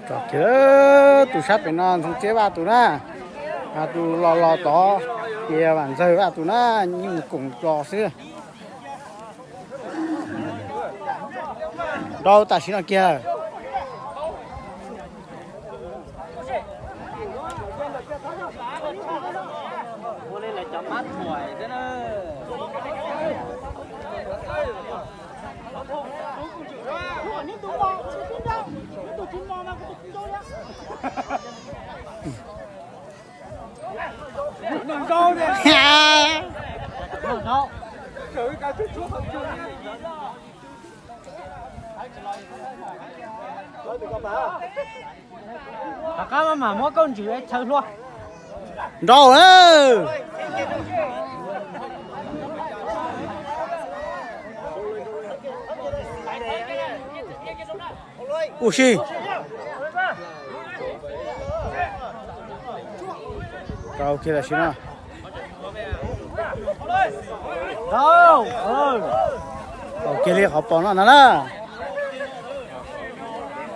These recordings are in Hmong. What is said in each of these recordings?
Tso kiag tus sab pem no Ntxoov Txiab Vaj tus na, tus los los tod ces Vam Ntxawg Vaj tus na, yeej mus koom los xwb. Nrau tam sim no kiag lawm. Tom qab mas mam muab koj ntsws chaw hlua. Nrau lawm. Ua si. Rau kiag tam sim no. Tau kiag li qhov pom no na na.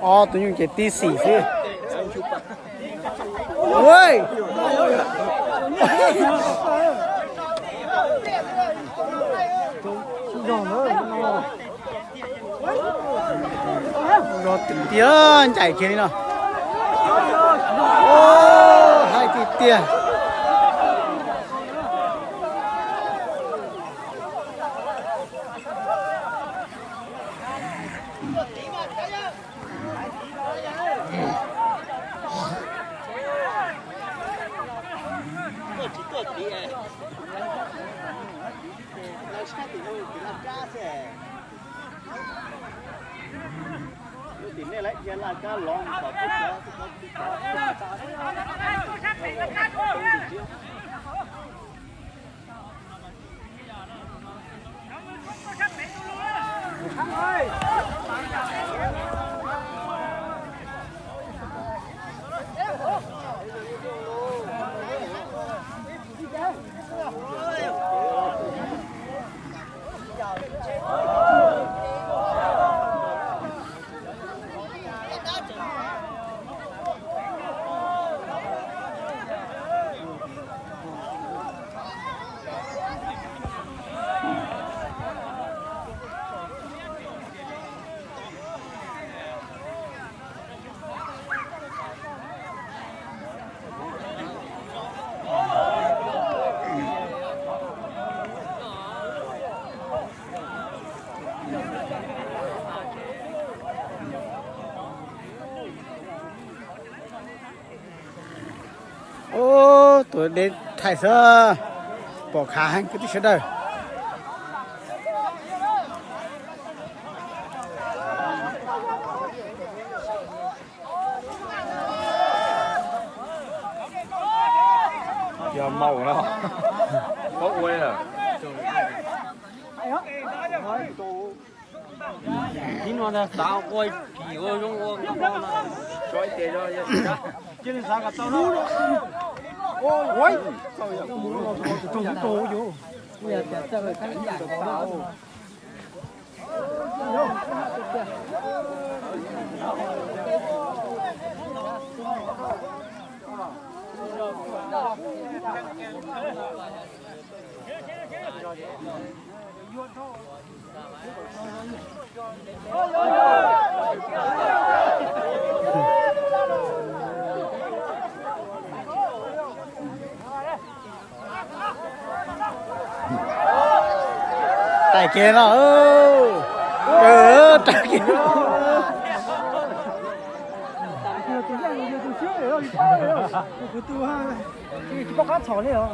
Ob tug nyuj ces tib xim xwb. Zog tiag tiag, ncaim kiag li no. Haib tiag tiag. Ub, tuav deb thaij xwb, pom khav heev kwv tij sawv daws. Yog maum no, paub ua lawm. Ib no ntag xav ua kim ua zoo ua nkauj no. Cia li xav kom tau no. Taig kiag no, taig kiag. Tsis pom qab txhom li os.